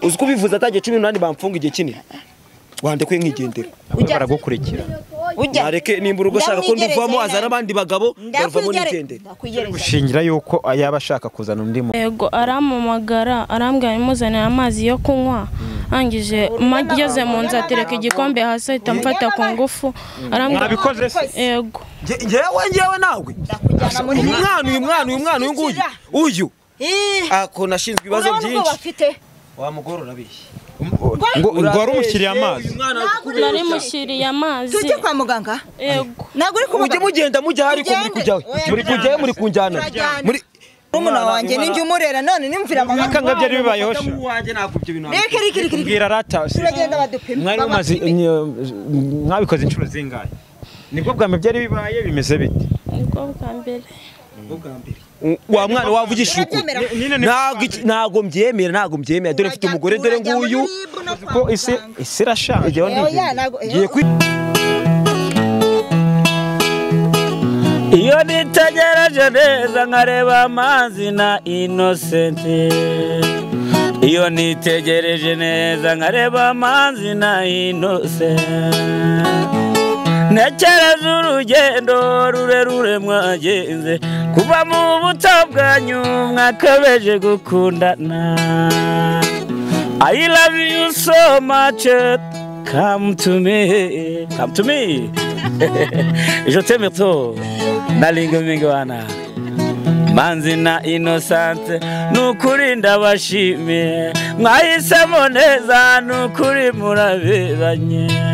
Uzi ko ubivuze atagiye 18 bamfunga igihe kinini. Wandekuye nkigendera. Baragukurikira. Nareke nimba urugo shaka ko nduvamo azana abandi bagabo baruvamo nigendera. Gushingira yuko yaba ashaka kuzana undi mu. Yego aramamagara arambwira imuzanira amazi yo kunywa. Angije mageze mu nzu atereka igikombe hasi ahita amfata ku ngufu arambwira nabikoze se. Yego. Ngewe nawe. Umwana uyu nguyu. Uyu. Ako nashinzwe ibibazo byinshi. Wa mugore urabeshye. Ngo wari umushyiriye amazi. Nari mushyiriye amazi. Tujye kwa muganga? Yego. Ntabwo uri kumuganga. Mujye mugenda mujya hari ko muri kujyaho. Muri kujyaho muri kunjyana. Muri murumuna wanjye ninjye umurera none nimvira mama. Akanga byari bibayeho. Reke reke reke. Mbwira rata. Turagenda badupima. Mwari mumaze mwabikoze inshuro zingahe? Nibwo bwa mbere byari bibaye bimeze bite? Nibwo bwa mbere. Wa mwana wavugishije ukuri. Ntago mbyemera dore mfite umugore dore nguyu ko isi irashaje. Iyo nitegereje neza nkareba amazi na Innocent. Iyo nitegereje neza nkareba amazi na Innocent. Ntekereza urugendo rurerure mwagenze kuva mu buto bwanyu mwakabeje gukundana. I love you so much, come to me, come to me. Je t'aime trop, nalingo mingwana. Manzi na Innocent nukuri ndabashimiye mwahisemo neza nukuri muraberanye.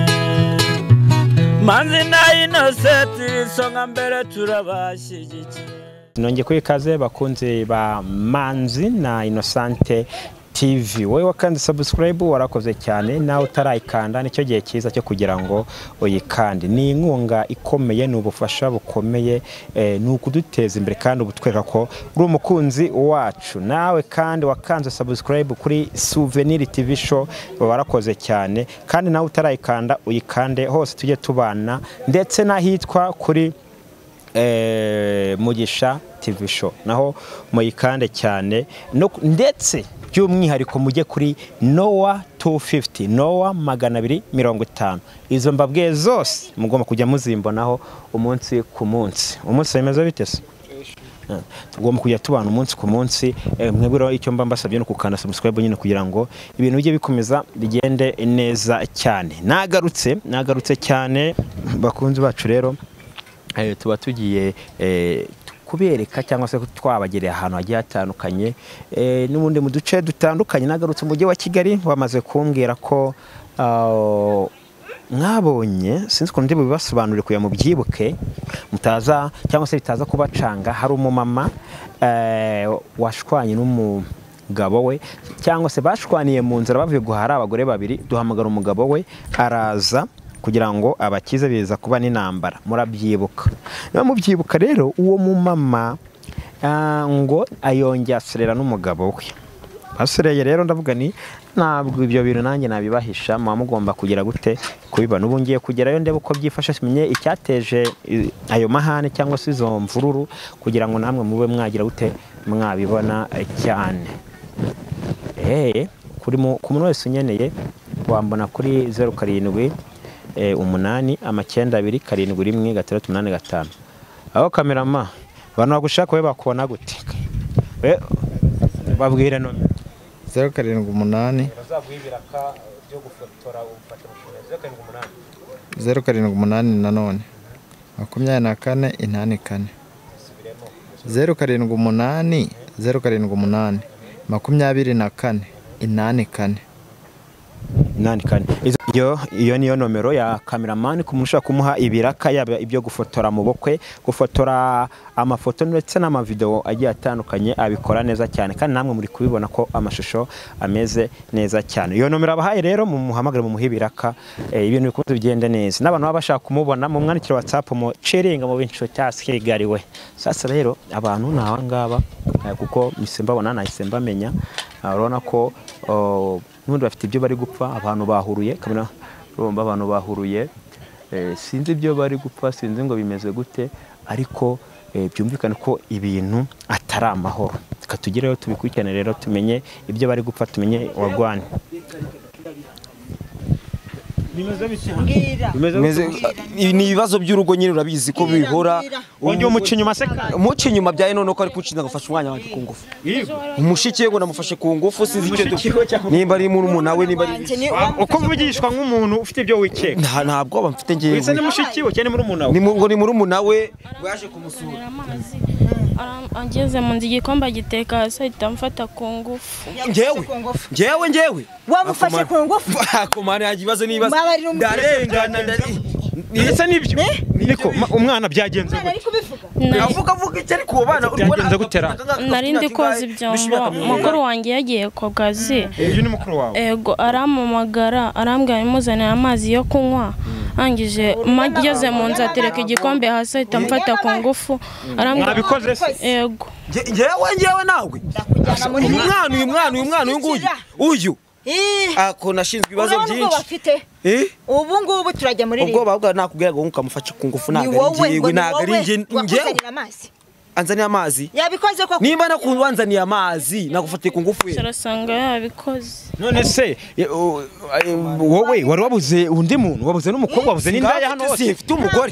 Manzi na Innocent isonga mbere turabashyigikiye. Nongeye kuba ikaze bakunze ba Manzi na Innocent TV. Wowe wakanze subscribe warakoze cyane, nawe utarayikanda nicyo gihe cyiza cyo kugira ngo uyikande. Ni inkunga ikomeye, ni ubufasha bukomeye, ni ukuduteza imbere kandi ubutwereka ko uri umukunzi wacu. Nawe kandi wakanze subscribe kuri Souvenir TV Show warakoze cyane, kandi nawe utarayikanda uyikande hose tujye tubana, ndetse n'ahitwa kuri Mugisha TV Show naho muyikande cyane, ndetse by'umwihariko mujye kuri Noah 250, Noah 250. Izo mbabwiye zose mugomba kujya muzimbonaho umunsi ku munsi. Umunsi bimeze bite se? Tugomba kujya tubana umunsi ku munsi. Mwebwe rero icyo mba mbasabye no kukanda subscribe nyine kugira ngo ibintu bijye bikomeza bigende neza cyane. Nagarutse cyane bakunzi bacu rero, tuba tugiye kubereka cyangwa se twabagereye ahantu hagiye hatandukanye n'ubundi mu duce dutandukanye. Nagarutse mu mujyi wa Kigali bamaze kumbwira ko mwabonye, sinzi ukuntu ndi bubibasobanurire kugira mu byibuke mutaza cyangwa se bitaza kubacanga. Hari umumama washwanye n'umugabo we, cyangwa se bashwaniye mu nzira bavuye guhara abagore babiri, duhamagara umugabo we araza kugira ngo abakize, biza kuba n'intambara. Murabyibuka? Niba mubyibuka rero, uwo mumama ngo ayongera aserera n'umugabo we. Asereye rero ndavuga ni ntabwo ibyo bintu nanjye nabibahisha, muba mugomba kugira gute kubibona. Ubu ngiye kugerayo ndebe uko byifashe, simenye icyateje ayo mahane cyangwa se izo mvururu, kugira ngo namwe mube mwagira gute mwabibona cyane. Kuri ku muntu wese unyeneye wambona kuri 07 8 92 71 6 8 5. Aho kamerama abantu bagushaka we bakubona gute? We babwire none. 078 bazaguhibiraka byo gufotora ufata 078 078 nanone 24 84 078 078 24 84 84. Iyo niyo nomero ya cameraman ku muntu ushaka kumuha ibiraka, yaba ibyo gufotora mu bukwe, gufotora amafoto ndetse n'amavideo agiye atandukanye, abikora neza cyane kandi namwe muri kubibona ko amashusho ameze neza cyane. Iyo nomero abahaye rero mumuhamagare mumuhe ibiraka, ibintu bikomeze bigende neza. N'abantu baba bashaka kumubona mumwandikire WhatsApp mu sharing mu bincu cyasigariwe. Sasa rero abantu naho ngaba kuko mise mbabona nahise mbamenya, urabona ko nundi bafite ibyo bari gupfa, abantu bahuruye kamera, urumva abantu bahuruye, sinzi ibyo bari gupfa, sinzi ngo bimeze gute, ariko byumvikane ko ibintu atari amahoro. Reka tugireyo tubikurikirane rero, tumenye ibyo bari gupfa, tumenye wagwane. Ni ibibazo by'urugo nyine urabizi ko bihora. Wongeye umuca inyuma se? Umuca inyuma byaye none ko ari kunshinga agafasha umwana wanjye ku ngufu. Umushiki we ngo namufashe ku ngufu, sinzi icyo nimba ari murumuna we nimba ari uko mvugishwa nk'umuntu ufite ibyo wikeka. Ntabwo aba mfite ngewe. Wese ni mushiki we cyane murumuna we? Ngo ni murumuna we waje kumusura. Ageze mu nzu igikombe agiteka hasi ahita amfata ku ngufu. Ngewe ngewe wamufashe ku ngufu? Akomana yaje ibibazo n'ibibazo. Ndarengana ndetse nibyo niko umwana byagenze gute? Avuga icyo ariko uwo bana byagenze gutera. Nari ndi koza ibyombo, mukuru wanjye yagiye ku kazi. Uyu ni mukuru wawe? Ego, arampamagara arambwira imuzanira amazi yo kunywa. Angije mageze mu nzu atereka igikombe hasi ahita amfata ku ngufu. Arambwira nabikoze se? Ego. Ngewe nawe umwana uyu mwana uyu mwana uyu nguyu uyu ako nashinzwe ibibazo byinshi. Ubu ngubu turajya muri ubwo babwa nakubwira ngo ukamufasha ku ngufu ntabwo ari ngewe ntabwo ari ngewe. Anzaniye amazi yabikoze koko? Nimba nakubanzaniye amazi nagufatiye ku ngufu ye. Arasanga yabikoze. None se wowe wari wabuze undi muntu, wabuze n'umukobwa, wabuze n'indaya hano hose? Simfite umugore,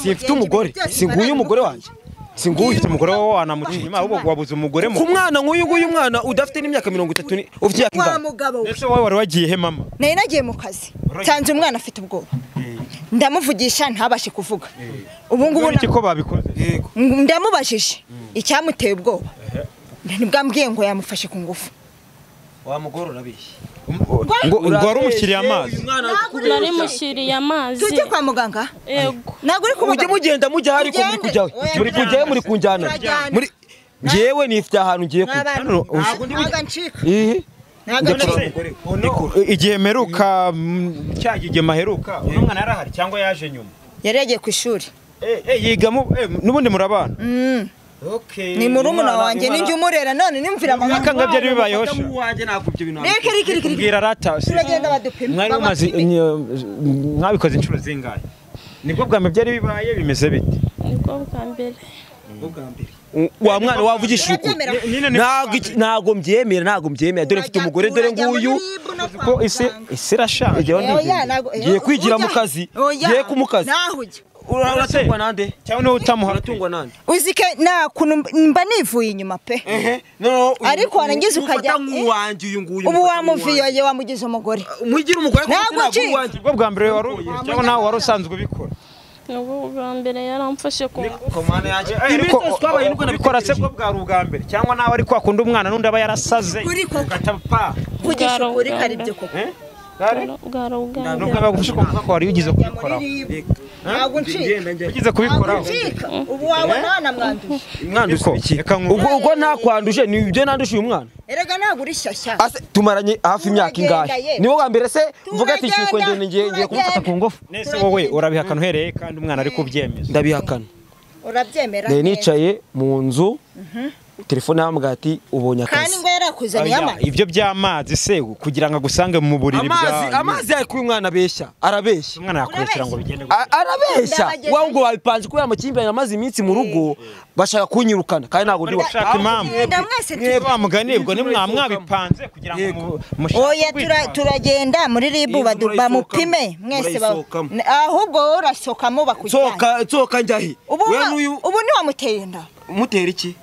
simfite umugore, singuye umugore wanjye. Singuye ufite umugore wowe wanamuca inyuma, ahubwo wabuze umugore ku mwana nk'uyu nguyu, umwana udafite n'imyaka 30 ufite imyaka ingana. Ese wowe wari wagiye he mama? Nari nagiye mu kazi, nsanze umwana afite ubwoba, ndamuvugisha ntabashe kuvuga. Ubu ngubu ko babikoze ndamubajije icyamuteye ubwoba, nibwo ngo yamufashe ku ngufu. Wa mugore urabeshya ngo wari umushyiriye amazi? Nari mushyiriye amazi. Tujye kwa muganga? Yego. Ntabwo uri mujye mugenda mujya ariko muri kujyaho, muri kujyayo, muri kunjyana muri ngewe nifite ahantu ngiye kujya. Igihe meruka cya gihe maheruka uno mwana yarahari cyangwa yaje nyuma? Yari yagiye ku ishuri. Yigamo n'ubundi murabana? Ni murumuna wanjye ninjye umurera none nimvira amahanga kanga byari bibayeho. Mbwira rata turagenda badupima. Mwari mumaze mwabikoze inshuro zingahe? Nibwo bwa mbere byari bibaye bimeze bite? Nibwo bwa mbere. Wa mwana wavugisha ukuri. Ntabwo mbyemera, ntabwo mbyemera. Dore mfite umugore dore nguyu. Ko isi irashaje. Ngiye kwigira mu kazi. Ngiye kumukazi. Uratungwa nande? Cyangwa niwe utamuha? Uratungwa nande? Uzike na kuntu mba nivuye inyuma pe. Ariko warangiza ukajya uwanjye uyu nguyu. Ubu wamuviyoye wamugize umugore. Mugira umugore ntabwo uwanjye. Ubwo bwa mbere wari cyangwa nawe wari usanzwe ubikora? Ubwo bwa mbere yaramfashe ku ngufu. Ariko ubikora se bwo bwari ubwa mbere cyangwa nawe ari kwakunda umwana n'undi aba yarasaze ugatapa? Kugisha ukuri kari byo koko. Nubwo bagufashe ku ngufu wari ugize kubikoraho. Ntabwo ncika. Ugize kubikoraho. Ubu wabona namwanduje. Mwanduje iki? Ubwo ntakwanduje ni ibyo nanduje uyu mwana. Erega ntabwo uri shyashya. Tumaranye hafi imyaka ingahe? Niwo bwa mbere se mvuga ati cyukwende ngiye kumufata ku ngufu. Nese wowe urabihakana uhereye kandi umwana ari kubyemeza. Ndabihakana. Urabyemera? Nicaye mu nzu telefone yambwira ati ubonye akazi. Kandi ngo yarakuzaniye amazi. Ibyo by'amazi se kugira ngo agusange mu buriri bwawe. Amazi ari kuri umwana abeshya, arabeshya. Umwana yakubeshyira ngo bigende gute? Arabeshya. Wowe ngo wabipanze kubera amakimbirane amaze iminsi mu rugo bashaka kunyirukana kandi ntabwo ndi bashaka impamvu. Mwese mugani ubwo ni mwabipanze kugira ngo oya turagenda muri RIB bamupime mwese ahubwo wowe urasokamo bakujyana. Soka njya he? Ubu ni wamuteye inda. Umutera iki?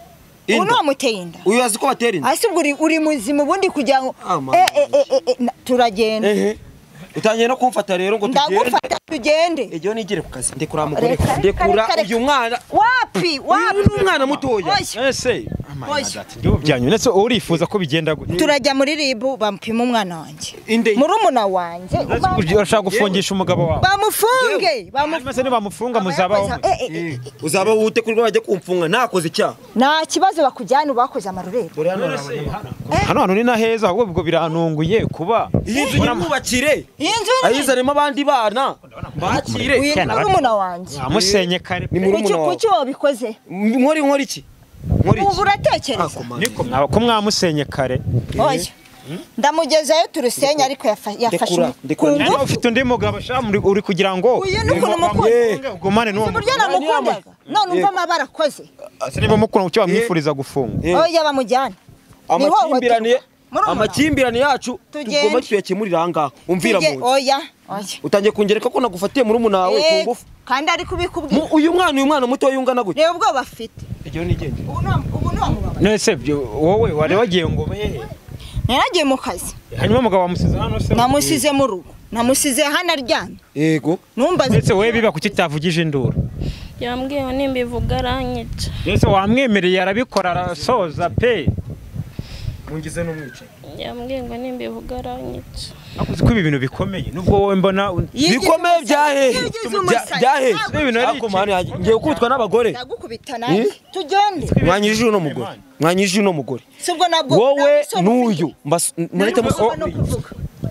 Ubu wamuteye inda. Uyu azi ko batera inda. Ase ubwo uri muzima ubundi kugira ngo turagenda. Utangiye no kumfata rero ngo tugende. Ndagufata tugende. Ejo nigire ku kazi ndekura mugore. Ndekura uyu mwana. Wapi? Wapi? Uyu ni umwana mutoya. Ese ndibo byanyu ndetse urifuza ko bigenda gute? Turajya muri RIB bamupima umwana wanjye. Murumuna wanjye. Urashaka gufungisha umugabo wawe? Bamufunge. Bamufunge nibamufunga muzabaho. Uzaba wute kuri bajye kumfunga nakoze icyaha. Nta kibazo bakujyana bakoze amarurero. Hano hantu ni na heza ahubwo ubwo birantunguye kuba iyi nzu nyimubakire. Ayizanemo abandi bana bakire. Uyu ni murumuna wanjye. Amusenye kare. Ni murumuna wawe. Kuki wabikoze? Nkori iki? Ubu uratekereza? Niko ko mwamusenye kare. Oya. Ndamugezayo turusenya ariko yafashe ku ngufu. Ufite undi mugabo sha uri kugira ngo uyu ni ukuntu mukunda. Ugumane n'uwo mugabo. Burya namukundaga. None umva amabara akoze. Ese niba mukunda kuki wamwifuriza gufunga? Oya bamujyana. Amakimbirane Amakimbirane yacu tugomba tuyakemurira aha ngaha. Umvira mu oya oya. Utangiye kungereka ko nagufatiye muri murumuna wawe ku ngufu. Kandi ari kubikubwira. Uyu mwana muto yungana gute? Reba ubwo bafite. Iryo ni igende. Ubu ntiwamubabara. None wowe wari wagiye ngo hehe? Naragiye mu kazi. Hanyuma umugabo wamusize hano se? Namusize mu rugo. Namusize hano aryamye. Yego. Numbaze. Ndetse wowe biba kuki utavugije induru? Yambwiye nimbivuga aranyica. Ndetse wamwemereye arabikora arasoza pe. Mungize n'umwica. Yambwiye ngo nimbivuga aranyica. Akuzi ko ibi bintu bikomeye nubwo wowe mbona bikomeye byahe byahe ngiye gukubitwa n'abagore. Ndagukubita nanjye. Tugende. Mwanyije uno mugore. Mwanyije uno mugore. Sibwo nabwo wowe n'uyu murete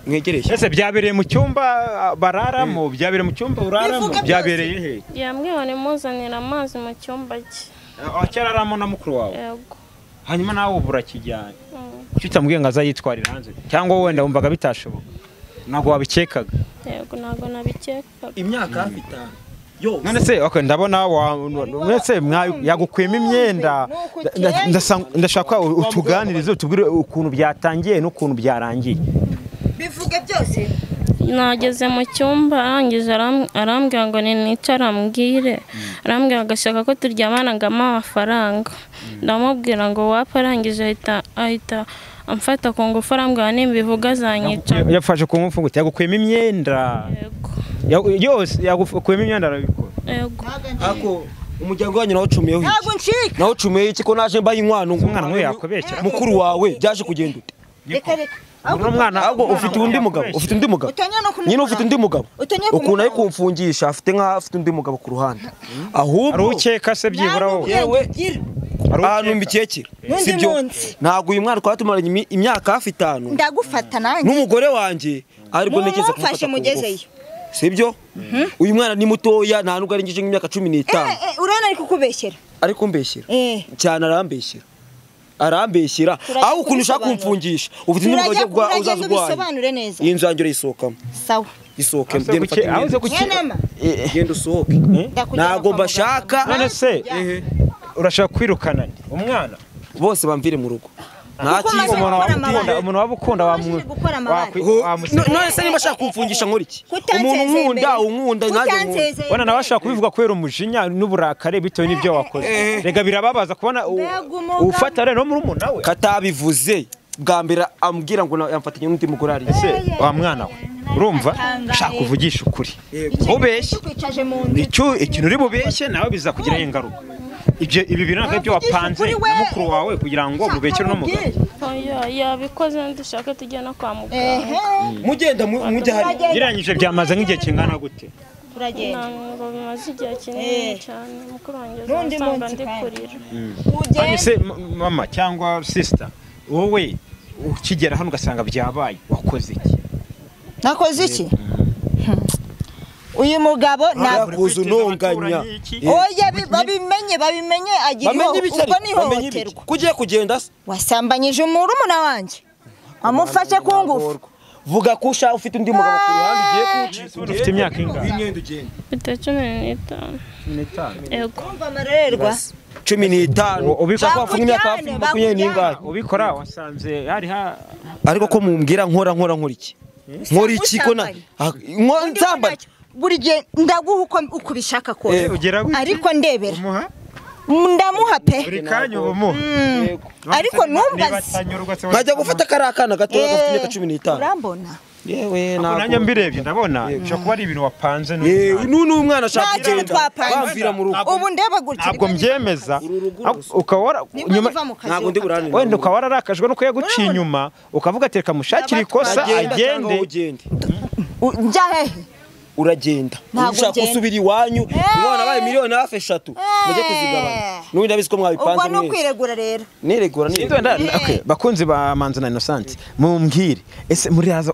mwegereye. Ese byabereye mu cyumba bararamo, byabereye mu cyumba uraramo, byabereye he? Yambwiye ngo nimuzanire amazi mu cyumba cye. Acyararamo na mukuru wawe? Yego. Hanyuma nawe ubura kijyanye. Kuki utamubwiye ngo azayitwarira hanze? Cyangwa wenda wumvaga bitashoboka? Ntabwo wabikekaga? Yego ntabwo nabikekaga. Imyaka hafi 5. Yo. None se okay ndabona mwese yagukuyemo imyenda. Ndashaka utuganirize utubwire ukuntu byatangiye n'ukuntu byarangiye. Bivuge byose. Nageze mu cyumba arangije arambwira ngo nicara ambwire. Arambwira agashaka ko turyamana ngama amafaranga. Ndamubwira ngo wapa arangije ahita amfata ku ngufu arambwira nimbivuga azanyica. Yafashe ku ngufu ngo yagukuyemo imyenda. Yego. Yose yagukuyemo imyenda arabikora. Yego. Ako umuryango wanyu nawo cumiyeho iki? Ntabwo ncika. Nawo cumiyeho iki ko naje mbaye inkwano umwana we yakobeshya. Mukuru wawe byaje kugenda ute? Reka reka. Umwana ahubwo ufite undi mugabo, ufite undi mugabo. Nyine ufite undi mugabo. Ukuntu ari kumfungisha afite nka afite undi mugabo ku ruhande. Ahubwo ukeka se byibura wowe. Yewe ahantu mbikekera. Sibyo? Ntabwo uyu mwana twatumaranye imyaka hafi 5. Ndagufata nanjye. N'umugore wanjye aribwo ntekereza kumufata. Mugezeyo. Sibyo? Uyu mwana ni mutoya nta nubwo arengeje imyaka 15. Urana ari kukubeshyera. Ari kumbeshyera. Cyane arambeshyera. Arambeshyira aho ukuntu ushaka kumfungisha ufite undi mugabo uzaza urwaye. Iyi nzu yanjye urayisohokamo. Sawa. Isohoke genda usohoke. Ntabwo mbashaka. None se urashaka kwirukana umwana? Bose bamvire mu rugo. Nta kintu umuntu waba ukunda none se niba ashaka kumfungisha nkora iki? Umuntu unkunda nanjye nkunda. Wana nawe ashaka kubivuga kubera umujinya n'uburakare bitewe n'ibyo wakoze. Rega birababaza kubona ufata rero murumuna we. Katabivuze bwa mbere ambwira ngo yamfatanye n'undi mugore ari. Ese wa mwana we urumva shaka kuvugisha ukuri. Ubeshye icyo ikintu uri bubeshye nawe bizakugiraho ingaruka. Ibyo ibi bintu ntabwo ibyo wapanze na mukuru wawe kugira ngo mubekere no mugabo. Oya yabikoze ndushaka tujya no kwa muganga. Mugenda mujya hari. Birangije byamaze nk'igihe kingana gute? Turagenda. Ntabwo bimaze igihe kinini cyane mukuru wanjye azasanga ndi kurira. Ese mama cyangwa sister wowe ukigera hano ugasanga byabaye wakoze iki? Nakoze iki? Uyu mugabo nakuza unonganya. Oya babimenye agira ubwo nihohoterwa. Kugiye kugenda se? Wasambanyije murumuna wanjye. Amufashe ku ngufu. Vuga ko usha ufite undi mugabo ku ruhande ugiye kuci. Ufite imyaka ingahe? Imyenda ugenda. Mfite 15. 15. Yego. Umva amarerwa. 15. Ubikora wafunga imyaka hafi 20 Ubikora wasanze hari ha ariko ko mumbwira nkora iki? Nkora iki ko na nsambanye. Buri gihe ndaguha uko ubishaka kose ariko ndebera ndamuha pe buri kanya ubumuha ariko numbaze nkajya gufata kariya kana gatoya gafite imyaka 15 urambona yewe nanjye mbirebye ndabona bishobora kuba ari ibintu wapanze n'uyu mwana ashaka kugenda bamvira mu rugo ubu ndeba gutya ntabwo mbyemeza ukaba ntabwo ndi burane wenda ukaba wararakajwe nuko yaguciye inyuma ukavuga ati reka mushakire ikosa agende njya hehe uragenda ushaka gusubira iwanyu umwana abaye miliyoni hafi 3 mujye kuzigabana n'ubundi abizi ko mwabipanze mwese ubwo no kwiregura rero niregura okay bakunzi ba Manzi na Innocent mumbwire ese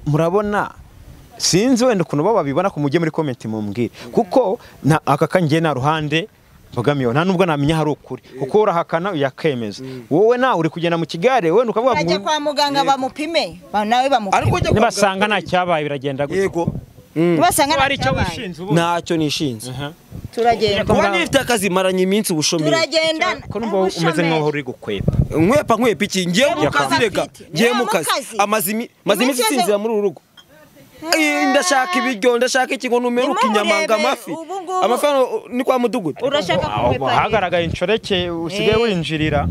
murabona sinzi wenda ukuntu bo babibona ku mujye muri comment mumbwire kuko aka kangiye na ruhande mbogamiyo nta nubwo namenya hari ukuri kuko urahakana yakemeza wowe nawe uri kugenda mu kigare wenda ukavuga ngo ajya kwa muganga bamupime nawe bamupime nibasanga nta cyabaye biragenda gute yego Nibasanga Hari icyo wishinze ubu? Ntacyo nishinze. Turagenda. Kuba nifite akazi maranye iminsi ubushomeri. Turagenda. Ko numva umeze nkaho uri gukwepa. Nkwepa iki? Ngiye mu kazi rega. Ngiye mu kazi. Amaze iminsi sinzira muri uru rugo. Ndashaka ibiryo, ndashaka iki ngo numeruka inyama ngo amafi. Amafi ni kwa mudugudu. Urashaka kumwepa. Hagaragaye inshoreke usigaye winjirira.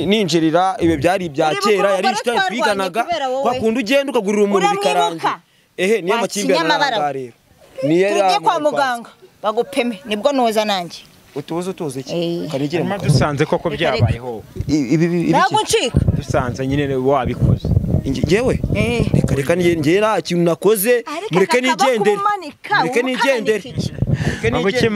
Ninjirira ibe byari ibya kera yari inshuti twiganaga. Kwa kundi ugenda ukagurira umuntu bikarangira. Ehe niyo makimbirane aranga rero. Tujye kwa muganga bagupeme nibwo noza nanjye. Utubuze utuze iki? Kanigire mu dusanze koko byabayeho. Ibi ntabwo ncika. Dusanze nyine wabikoze. Ngewe? Reka reka ngiye nta kintu nakoze mureke nigendere. Mureke nigendere. Mureke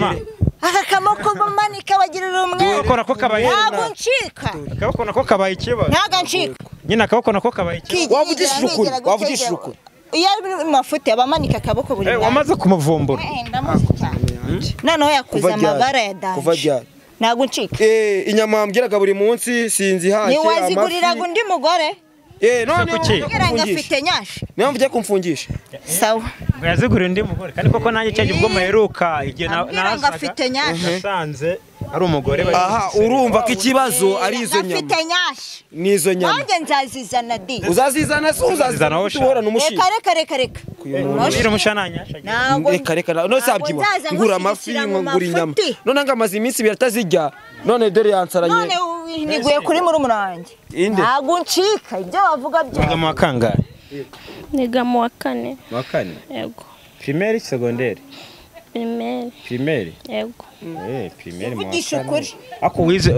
Aka kamoko bumanika bagirira umwe. Ukora ko kabaye. Ntabwo ncika. Akaboko nako kabaye ikibazo. Ntabwo ncika. Nyine akaboko nako kabaye ikibazo. Wavugishije ukuri. Wavugishije ukuri. Iyo ari mafuti abamanika akaboko buri mwanya. Wamaze kumuvumbura. Ndamuzi cyane. Noneho yakuze amabara ya danje. Kuva ryari? Ntabwo ncika. Inyama wambwiraga buri munsi sinzi hashye amafi. Niwaziguriraga undi mugore. None kugira ngo afite nyashi. Niyo mpamvu ugiye kumfungisha. Sawa. Ngo yazigurira undi mugore kandi koko nanjye cyaje ubwo muheruka igihe nazaga afite nyashi. Nasanze ari umugore. Aha urumva ko ikibazo ari izo nyama. Afite nyashi. Nizo nyama. Nanjye nzazizana di. Uzazizana se uzazizana uhorana umushinga. Reka reka reka. Umushinga umushananya. Reka reka none sabyiwa. Ngura amafi ngura inyama. None ngo amaze iminsi ibiri atazijya. None dore yansaranye. None niguye kuri murumuna wanjye. Ntabwo ncika ibyo bavuga byo. Niga mu wa kangahe? Niga mu wa kane. Mu wa kane? Yego. Primaire secondaire? Primaire. Primaire? Yego. Primaire mu wa kane. Ako wize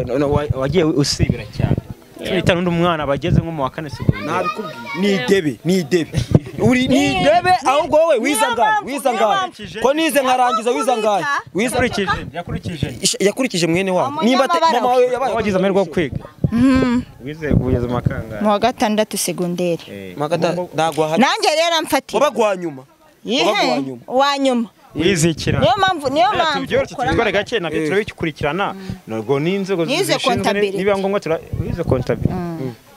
wagiye usibira cyane. 15 undi mwana bageze nko mu wa kane secondaire. Nabikubwiye. Ni idebe, ni idebe. Uri ni idebe ahubwo wowe wiza ngahe? Wiza ngahe? Ko nize nkarangiza wiza ngahe? Wiza yakurikije mwene wabo. Nimba mama wawe yabaye wagize amahirwe yo kwiga. Wize kugeza mu kangahe? Mu wa gatandatu secondaire. Nanjye rero amfatiye. Wabagwa nyuma. Wa nyuma. Wizikira. Niyo mpamvu tubyoroshye tubikore gake nabyo turabikurikirana. Nubwo n'inzego zishinzwe niba ngombwa wize comptabilité.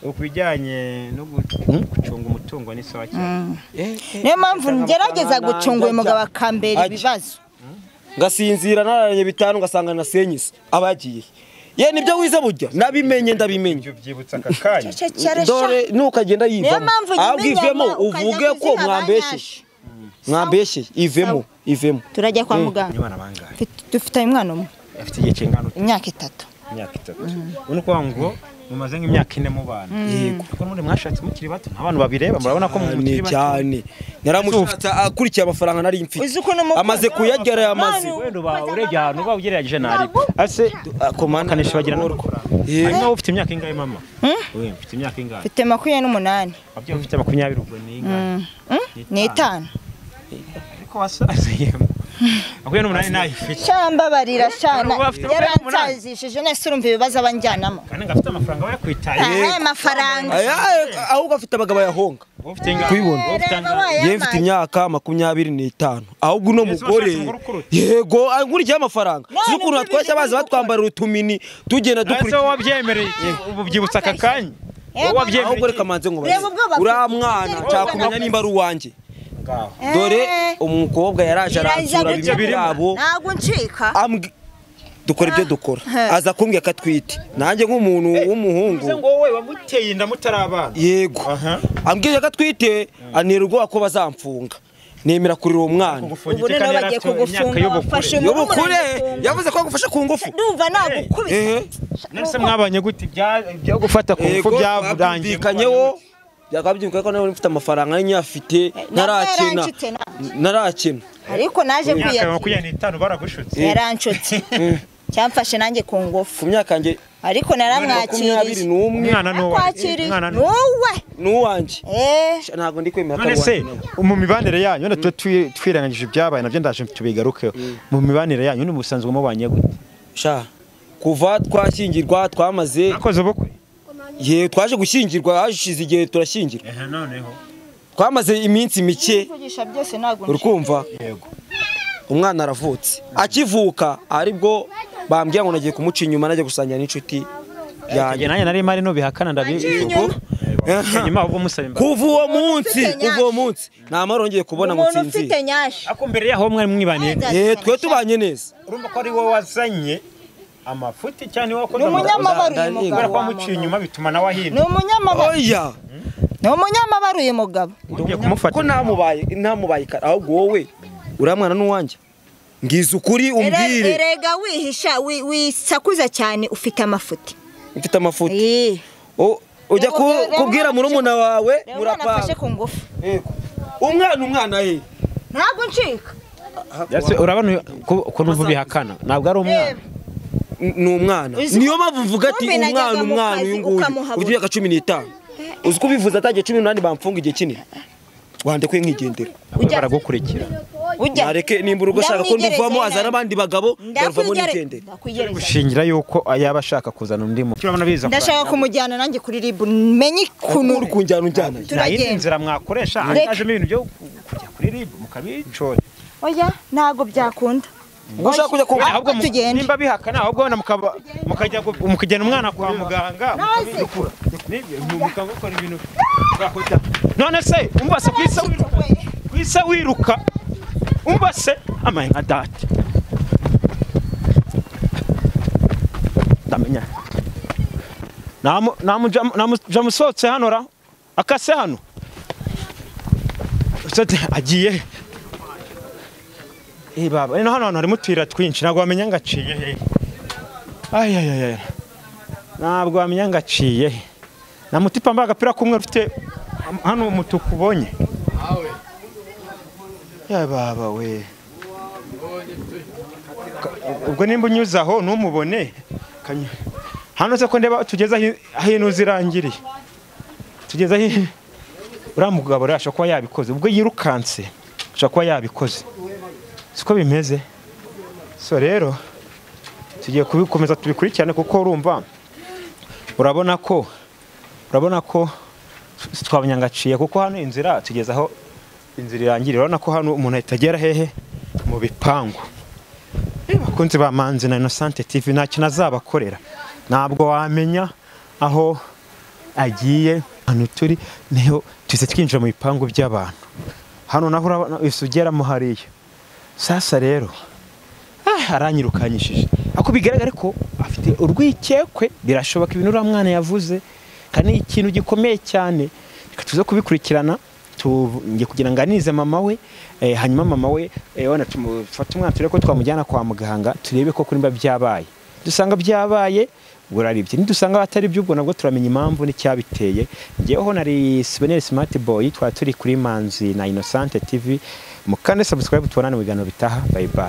Ukubijyanye no gucunga umutungo ni sawa cyane. Niyo mpamvu ngerageza gucunga uyu mugabo akambera ibibazo. Ngasinzira nararanye bitanu ngasanga nasenyise abagiye. Ye nibyo wize burya nabimenye ndabimenye. Ibyo byibutsa aka kanya. Dore nukagenda yivamo. Ahubwo ivemo uvuge ko mwambeshe. Mwambeshe ivemo ivemo. Turajya kwa muganga. Dufite umwana umwe. Afite igihe kingana imyaka 3. Imyaka 3. Uno kwa ngo mumaze nk'imyaka 4 mubana. Yego. Kuko muri mwashatse mukiri bato ntabantu babireba murabona ko mukiri bato cyane. Naramushatse akurikiye amafaranga nari mfite. Amaze kuyagera yamaze. Wenda uba urebye ahantu uba ugerageje nari. Ase komanda kanisha bagira n'urukora. Hanyuma ufite imyaka ingahe mama? Wewe ufite imyaka ingahe? Mfite 28. Abyo ufite 20 ubwo ni ingahe? Ni 5. Ariko wasaziye. 28 nayo ifite. Shamba barira shana. Yaransazishije nese urumva ibibazo abanjyanamo. Kandi ngafite amafaranga bayakwitaye. Aya mafaranga. Ahubwo afite abagabo yahonga. Kubibona. Ye mfite imyaka 25. Ahubwo uno mugore yego ankurikiye amafaranga. Sizo ukuntu atwashya baza batwambarira utumini tugenda dukurikiye. Ese wabyemereye ubu byibutsa aka kanya. Wowe ahubwo reka manze ngo baze. Uriya mwana cyakumenya nimba ari uwanjye. Dore umukobwa yaraje aransura bimwe byabo. Ntabwo ncika. Dukora ibyo dukora. Aza kumbwira ko atwite. Nanjye nk'umuntu w'umuhungu. Uze ngo wowe wamuteye inda mutarabana. Yego. Ambwiye ko atwite anira ubwoba ko bazamfunga. Nemera kurira uwo mwana. Ubu rero bagiye kugufunga wafashe y'ubukure. Yavuze ko agufashe ku ngufu. Ndumva nagukubise. None se mwabanye gute ibyo gufata ku ngufu byarangiye? Byakabyuka ko nawe mfite amafaranga nyafite narakena ariko naje kwiyakira 25 baragushutse yaranshutse cyamfashe nanjye ku ngufu ku myaka yanjye ariko naramwakiriye umwana nuwe nuwanje ntago ndi kwemera ko se mu mibanire yanyu none twirangije ibyabaye nabyo ndaje tubigarukeho mu mibanire yanyu ni musanzwe mubanye gute sha kuva twashyingirwa twamaze nakoze ubukwe ye twaje gushyingirwa hashize igihe turashyingirwa noneho twamaze iminsi mike urukumva umwana aravutse akivuka aribwo bambwiye ngo nagiye kumuca inyuma najya gusangira n'inshuti yanjye nanjye nari mari no bihakana ndabivuga Nyuma ubwo musaba imbabazi. Kuva uwo munsi nta mahoro ngiye kubona ngo Umuntu nsinzire. ufite nyashi. Ako mbere yaho mwari mwibaniye. Twe tubanye neza. Urumva ko ari wowe wazanye amafuti cyane wakoze. Ni umunyamabara uyu Kubera mugabo. ko wamuciye inyuma bituma nawe Ni ahinda. umunyamabara. Oya. Ni umunyamabara uyu mugabo. Ugiye kumufata. Ko ntamubaye ahubwo wowe uramwana n'uwanjye. Ngize ukuri umbwire. Erega wihisha wisakuza cyane ufite amafuti. Mfite amafuti. Ujya kubwira murumuna wawe murapanga. Afashe ku ngufu. Yego. Umwana ye. Ntabwo ncika. Urabona ukuntu bihakana. Ntabwo ari umwana. Ni umwana. Niyo mpamvu mvuga ati umwana uyu nguyu ufite imyaka 15. Uzi ko ubivuze atagiye 18 bamfunga igihe kinini. Wandekwe nkigendera. Baragukurikira. Nareke nimba urugo shaka ko nduvamo azana abandi bagabo baruvamo nigendera. Gushingira yuko yaba ashaka kuzana undi mu. Ndashaka kumujyana nanjye kuri RIB menye ukuntu uri kunjyana unjyana. Nta inzira mwakoresha hajemo ibintu byo kujya kuri RIB mukabicora. Oya ntago byakunda. Gushaka kujya ku ahubwo nimba bihakana ahubwo wenda mukajya mukajyana umwana kwa muganga mukabikura. Mukabikora ibintu bwakota. None se umva se kwisa wiruka. Umva se amaye nka data. Ndamenya. Namusohotse hano ra akase hano. Agiye. Baba ino hano harimo utuyira twinshi ntabwo wamenya ngo aciye he. Ay. Ntabwo wamenya ngo aciye he. Na mutipa mbaga agapira kumwe ufite hano umutuku ubonye. Ya baba we. Ubwo nimba unyuze aho ntumubone. Hano se ko ndeba tugeza aho ino zirangiriye. Tugeza aho uriya mugabo ashobora kuba yabikoze. Ubwo yirukanse ashobora kuba yabikoze. Siko bimeze. So rero tugiye kubikomeza tubikurikirane kuko urumva urabona ko twabonyangaciye kuko hano inzira tugeza aho inzira irangirira. Urabona ko hano umuntu ahita agera hehe mu bipangu. Bakunzi ba Manzi na Innocente TV nta kintu azabakorera. Ntabwo wamenya aho agiye. Hano turi niho tuze twinjira mu bipangu by'abantu. Hano naho urabona isugera mu hariya. Sasa rero aranyirukanyishije. Ako bigaragara ko afite urwikekwe, birashoboka ibintu uriya mwana yavuze kandi ikintu gikomeye cyane. Reka tuze kubikurikirana ngiye kugira ngo anize mama we, hanyuma mama we wana tumufate umwana turebe ko twamujyana kwa muganga turebe ko kurimba byabaye. Dusanga byabaye buraribye, nidusanga batari byubwo nabwo turamenya impamvu n'icyabiteye. Ngeweho nari Souvenir Smart Boy, twa turi kuri Manzi na Innocente TV. Mukande subscribe tubonane mu biganiro bitaha. Bye bye.